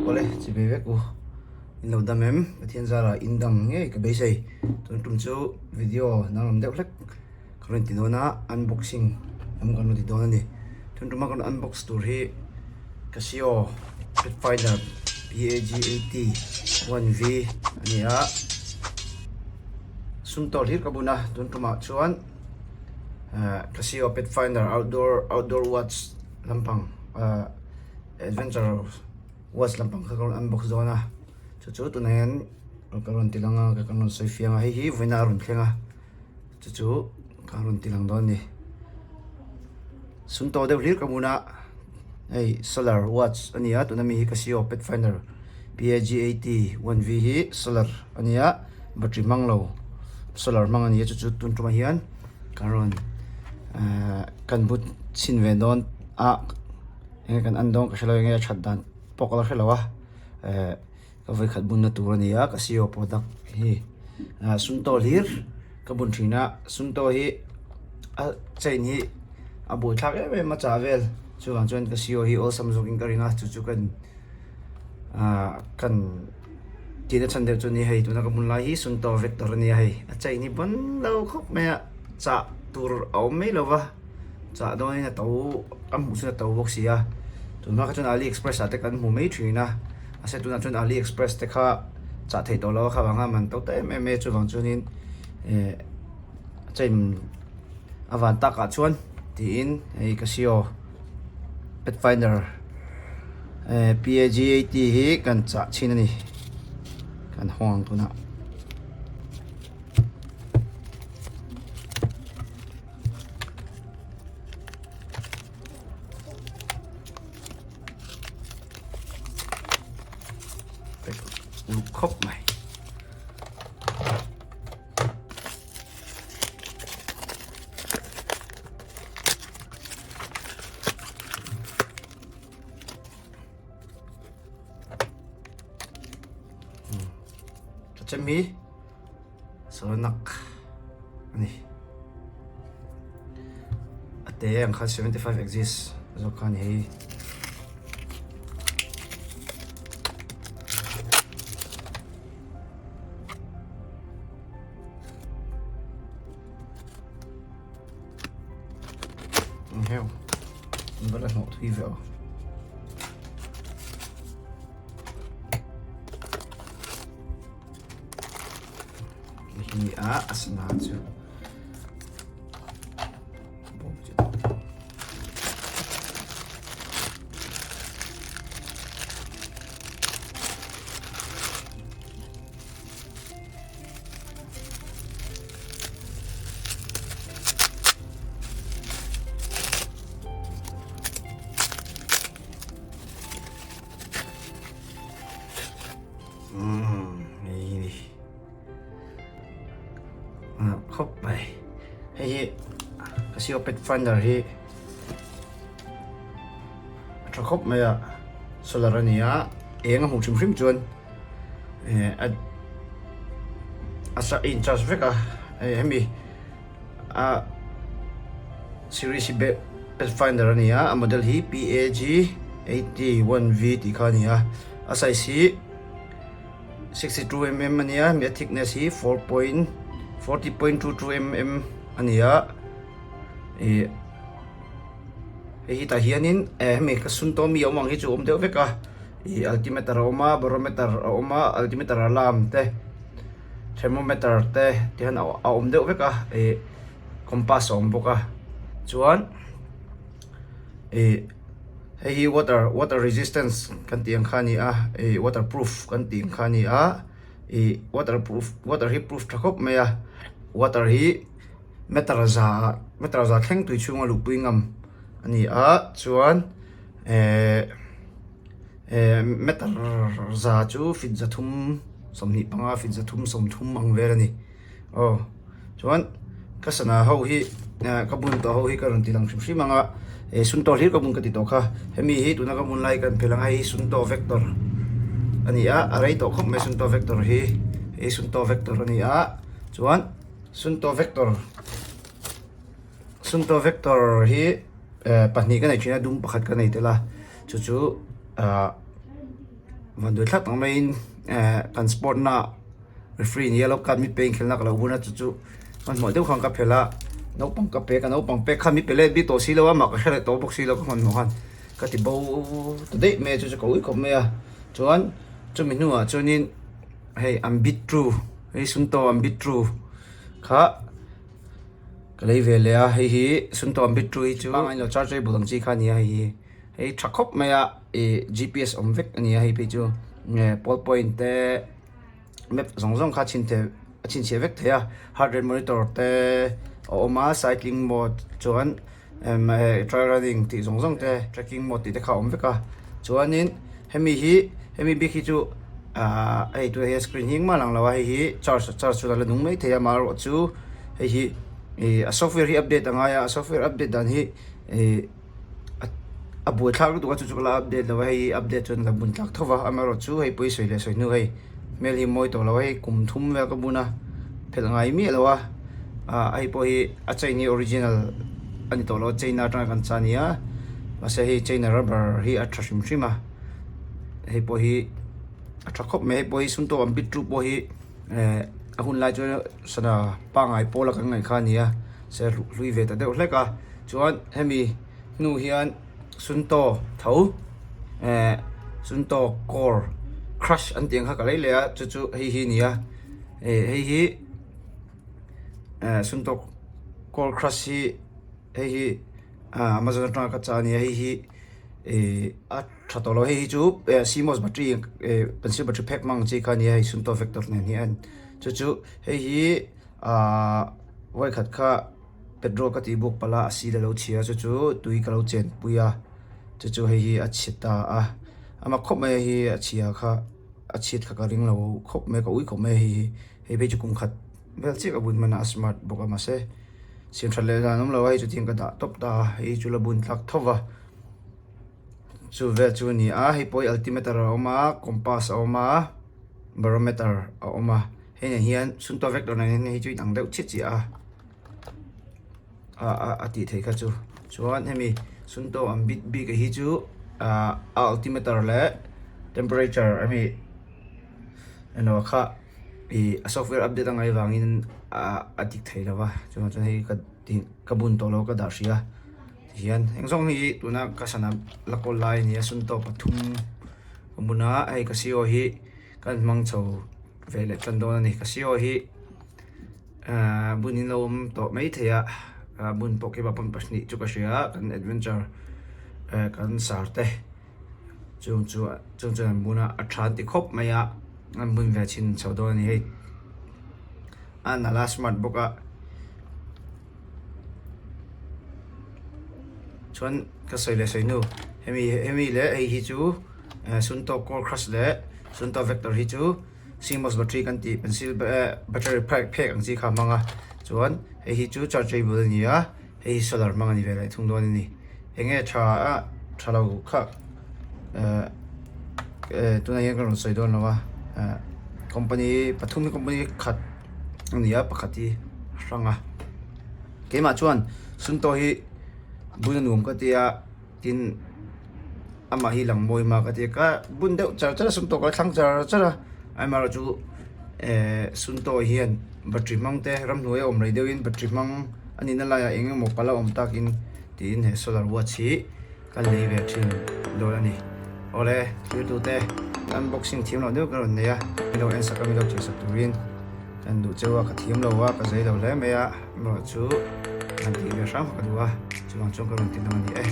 Awle chi ve vek u in lo dam em Pathian zara in dam ngei ka beisei tun tum chu video danglam deuh hlek ka rawn ti dawn a unboxing lam kan rawn ti dawn a ni tun tuma kan unbox tur hi Casio Pathfinder PAG 81V a ni a sum tawh hlir ka bun a tun tumah chuan Casio Pathfinder outdoor outdoor watch lampang ahh. Adventure watch lampang kha ka rawn unbox dawn a chu chu tunah hian ka rawn ti lang a ka rawn sawi fiang a hei hi vawiin a rawn thleng a chu chu ka rawn ti lang dawn a ni sum tawh deuh hlir ka hmun a hei solar watch a ni a tuna mi hi Casio Pathfinder PAG 81 V hi solar a ni a battery hmang lo solar hmang a ni a chu chu tun tumah hian ka rawn ahh kan but chhin ve dawn a. Enge kan an dawn ka hrelo enge a that dan pawh ka la hrelo a eh ka vawikhat bunna tur a ni a Casio product hi ah sumtaw hlir ka bun thin a sumtaw hi a chain hi a buaithlak em em a chah vel chuvang chuan Casio hi awlsam zawkin ka ring a chu chu kan ah kan tihna chhan deuh chu a ni hei tuna ka bun lai hi sumtaw vector a ni a hei a chain hi ban lo khawp mai a chah tur a awm mai lo va. Chah dawnin a to a hmuh chuan a to bawk si a tunhma kha chuan ali express ah te kan hmu mai thin a mahse tunah chuan ali express te kha chah theih tawh lo a kha vanga man to ta em em mai a chuvang chuanin eh chain a van takah chuan tiin hei Casio pathfinder eh P A G 80 hi kan chah chhin a ni kan hawng ang tunah. Uluk khawp mai. Chemi Sawinak a ni. A te ang kha 75 exist zawk kha a ni hei. Heu, an va la hnawh thui ve aw. Hi a a sana chu bawm chu Umm hei hi ni ah khawp mai hei hi Casio Pathfinder hi a tha khawp mai a solar a ni a eng a hmuh hrim hrim chuan eh a a sa a in charge vek a hei hemi a series hi Pathfinder a ni a a model hi P A G 81 V tih kha a ni a a size hi 62 mm a ni a a thickness hi 4.40.22 mm a ni a ih hei hi tah hianin eh hemi ka sun tawh mi awm ang hi chu a awm deuh vek a ih altimeter a awm a barometer a awm a altimeter alarm te thermometer te tihian a awm deuh vek a ih compass a awm bawk a chuan ih hei hi water water resistance kan tih ang kha a ni a ih waterproof kan tih ang kha a ni a ih waterproof water hi proof tha khawp mai a water hi meter za ah meter za thleng tui chhunga luhpui ngam a ni a chuan ehh ehh meter za chu feet 3 25 feet 3 30 ang vel a ni. Aw chuan ka sana ho hi eh ka bun tawh ho hi ka rawn ti lang hrim hrim ang a eh sumtawh hlir ka bun ka ti tawh kha hemi hi tuna ka bun lai kan phel ang a hei hi sumtawh vector a ni a a rei tawh khawp mai sumtawh vector hi hei sumtawh vector a ni a chuan sumtawh vector sumtawh vector hi eh pahnih ka nei thin a dum pakhat ka nei tel a chu chu ah. Vanduai thlak tak maiin eh kan sport na referee in yellow card mi pe inkhelhna ka lo bun a chu chu hmanhmawh deuh khan ka phelh a naupang ka pek a naupang pek khan mi pe let bik tawh si lo a mah ka hre leh tawh bawk si lo ka hmanhmawh khan ka ti bo ta daih mai a chu chu ka ui khawp mai a chuan chumi hnuah chuanin hei an bit ru hei Sunto an bit ru kha. Ka lei ve leh a, hei hi Sunto Bitru hi chu pangngai lo chargeable ang chi kha a ni a hei hi, hei tha khawp mai a ih GPS awm vek a ni a hei phei chu nge pole point te map zawng zawng kha a chhin thei a chhinchhiah vek thei a heart rate monitor te a awm a cycling mode chuan emm trail running tih zawng zawng te trekking mode tih te kha a awm vek a chuanin hemi hi hemi bik hi chu ahh hei tunah hian screen hi engmah a lang lo a hei hi charge charge chu a la nung mai thei a amaherawh chu hei hi ih a software hi update a ngai a a software update dan hi ih a buaithlak lutuk a chu chu ka la update lo a hei hi update chuan a la bun tlak tho va amaherawh chu hei pawisa leh sawi hnu hei hmel hi mawi tawh lo a hei kum thum vel ka bun a phelh ngai miah lo a ah hei pawh hi a chain hi original a ni tawh lo a chain atanga kan cha a ni a mahse hei chain a rubber hi a tha hrim hrim a hei pawh hi a tha khawp mai hei pawh hi sum tawk ang bit tu pawh hi eh a hun lai chuan sana pangngai pawl a kan ngaih kha a ni a se hlui ve ta deuh hlek a chuan hemi hnu hian Sunto tho eh Sunto core crush an tih ang kha ka lei leh a chu chu hei hi a ni a eh hei hi eh Sunto core crush hi hei hi ah Amazon atanga ka chah a ni a hei hi eh a tha tawh lo hei hi chu eh cmos battery eh pencil battery phek hmang ang chi kha a ni a hei Sunto vector nen hian chu chu hei hi ah vawikhat kha. Petrol ka tih buk palh a a sil a lo chhia chu chu tui ka lo chen pui a chu chu hei hi a chhe ta a a mak khawp mai a hei hi a chhia kha a chhiat kha ka ring lo khawp mai ka ui khawp mai a hei hi hei phei chu kum khat vel chiah ka bun hman a a smart bawk a mahse siam that leh dan awm lo a hei chutiang ka dah tawp ta a hei chu la bun tlak tho va chu vel chu a ni a hei pawh hi altimeter a awm a compass a awm a barometer a awm a hei nen hian sunto vector nen hian hei chu inang deuh chiah chiah a. A a tih theih kha chu chuan hemi Sunto ang bik bik hi chu ah a altimeter leh temperature hemi emaw kha ih a software update a ngaih vangin ah a dik thei lo va chuvang chuan hei ka tih ka bun tawh lo ka dah hrih a tihian eng zawng hi tuna ka sana la kawl lai a ni a Sunto pathum ka bun a hei ka C O hi kan hmang chho ve leh tan dawn a ni ka C O hi. Ahh bun in lo awm tawh mai thei a ah bun pawh khi pawn pahnih chu ka hria a kan adventure eh kan sar te chung chu chung chuan an bun a a tha an ti khawp mai a an bun ve chhin chho dawn a ni hei a nalh a smart bawk a chuan ka sawi leh sawi hnu hemi hemi leh hei hi chu eh Sunto core crush leh Sunto vector hi chu. Cmos battery kan tih pencil battery phek phek ang chi kha a hmang a chuan hei hi chu chargeable a ni a hei hi solar hmang a ni ve leh thung dawn a ni eng nge tha a tha lo kha eh eh tunah hian ka rawn sawi dawn lo a eh company pathum hi company khat a ni a pakhat hi a hrang a keimah chuan Sunto hi bun a nuam ka tia. Tin, amah hi lang mawi mak a ti a, ka bun deuh char char a, Sunto ka thlang char char a, amaherawh chu eh Sunto hian battery hmang te ramhnuai a awm rei deuhin battery hmang a nihna laiah eng emaw pal a awm takin tiin he solar watch hi ka lei ve thin dawn a ni. Awle thirtute unboxing thiam loh deuh ka rawn nei a, min lo en sak a min lo thlir sak turin kan duh cheu a, ka thiam lo a, ka zei lo hle mai a. Amaherawh chu han tih ve hrang ka duh a, chuvang chuan ka rawn ti lang a ni e.